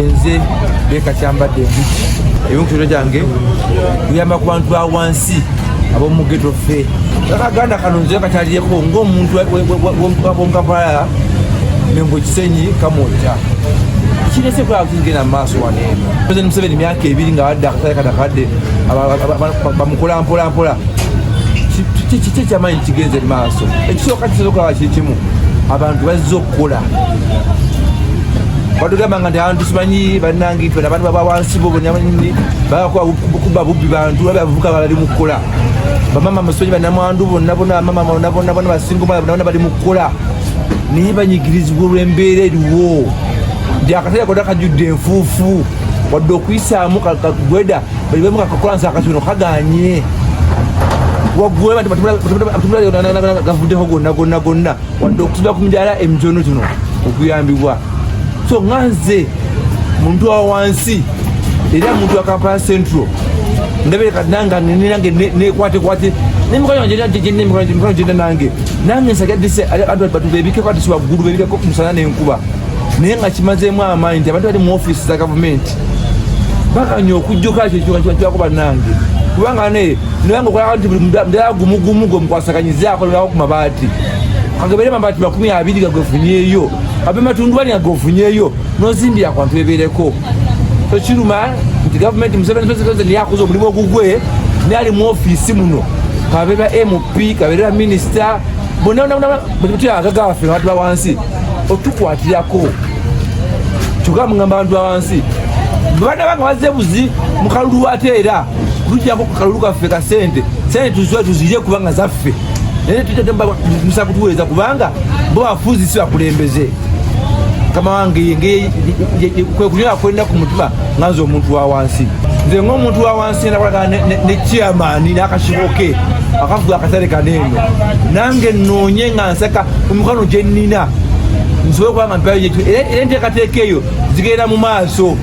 Nze Beka Kyambadde Mbichi, ebimu ku kyange kuyamba ku bantu ba wansi ab'omu ghetto. Ffe akaganda kano nze kakyalireko ng'omuntu w'omukampala, Mengo, Kisenyi, Kamwokya. Kirese kulaba kigenda mu maaso wano eno. President Museveni myaka 2 nga badde akatale kano akadde bamukola mpola mpola. Kiki ekyamanyi kigenze mu maaso? Ekisooka kisobola okulaba kiri kimu, abantu bazze okukola. Batugamba nga nti abantu simanyi bannange nti abantu baba wansi bo bakuba bubbi, bantu babe abavubuka bali mu kukola, bamama musonyi, bannamwandu bonna bonna, bamama bonna bonna bonna, basingo bonna bali mu kukola, naye banyigirizibwa olw'embeera eriwo nti akatale konna kajjudde enfuufu, wadde okuyisaamu kagweda balibemu kakakolansa akatono kaganye waggulu gavuddeko gonna gonna gonna, wadde okutuba ku midaala emitonotono okuyambibwa. So nga nze muntu wa wansi era muntu wa Kampala Central, ndabire kati nange nange nekwatekwate nemikono emikono gyenda nange nange nsagadise abantu batu bebikeko ati waggulu bebikeko ku musana n'enkuba, naye nga kimazeemu amaanyi nti abantu bali mu ofiisi za gavumenti baganya okujjuka kyako bannange, kubanga ne nabanga okolaka nti buli mudaala gumu gumu gwe mukwasaganyizaako nako ku mabaati kagebere mabaati 20 nga gwefunyeeyo, abe matundubali nga gofunyeeyo, nozimbira ku bantu bebeereko. Tokiruma nti gavumenti Museveni president yakoze omulimu ogugwe, naye ali mu ofiisi muno, kabe ba MP, kabeere ba minisita, bonna bonna baffe abantu ba wansi otukwatirako. Kyokka mugamba abantu ba wansi bwe banaba nga bazze buzi mu kalulu, ate era kutujjako ku kalulu kaffe ka sente sente tuzwe tuzirye kubanga zaffe, naye musa kutuweereza kubanga bo bafuzi si bakulembeze. Mukama wange, kwe kunyola kwenda ku mutima nga nze omuntu wa wansi, nze ng'omuntu wa wansi nakolagana ne chairman n'akakiiko ke akafuga akatale kano eno, nange nnoonye nga nsaka emikono gye nnina nsobole okuba nga mpayo. Era enteekateeka eyo zigenda mu maaso,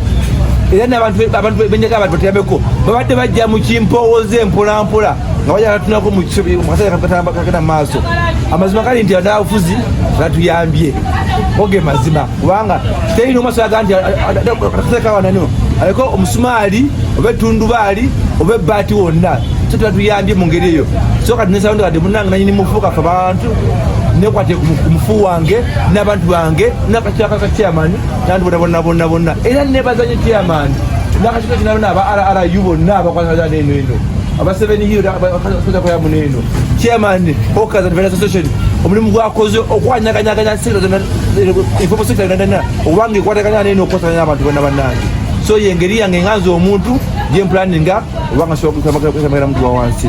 era n'abantu abantu benjaga abantu batuyambeko babadde bajja mu kimpowooze mpolampola nga bajja batunako mu kaseera kagenda mu maaso. Amazima gali nti bannabyabufuzi batuyambye, oge mazima, kubanga terina omu asobola nti akaseera kawanano aliko omusumaali oba ettundubaali oba ebbaati wonna, so tebatuyambye mu ngeri eyo. So kati nesaba kati munange nanyini mufu kaffe abantu nekwate ku mufu wange n'abantu bange n'akakiiko ka chairman n'abantu bonna bonna bonna bonna. Era nebaza nnyo chairman n'akakiiko kina aba RRU bonna abakwatagana eno eno aba Seven Hill abakola muno eno. Chairman Hawkers and Vendors Association, omulimu gwakoze okwanyaganyaganya sector zonna, informal sector yonna obanga ekwatagana neno okukwatagana n'abantu bonna bannange. So yengeri yange nga nze omuntu gyempulaninga obanga nsobola kutamagera muntu wa wansi.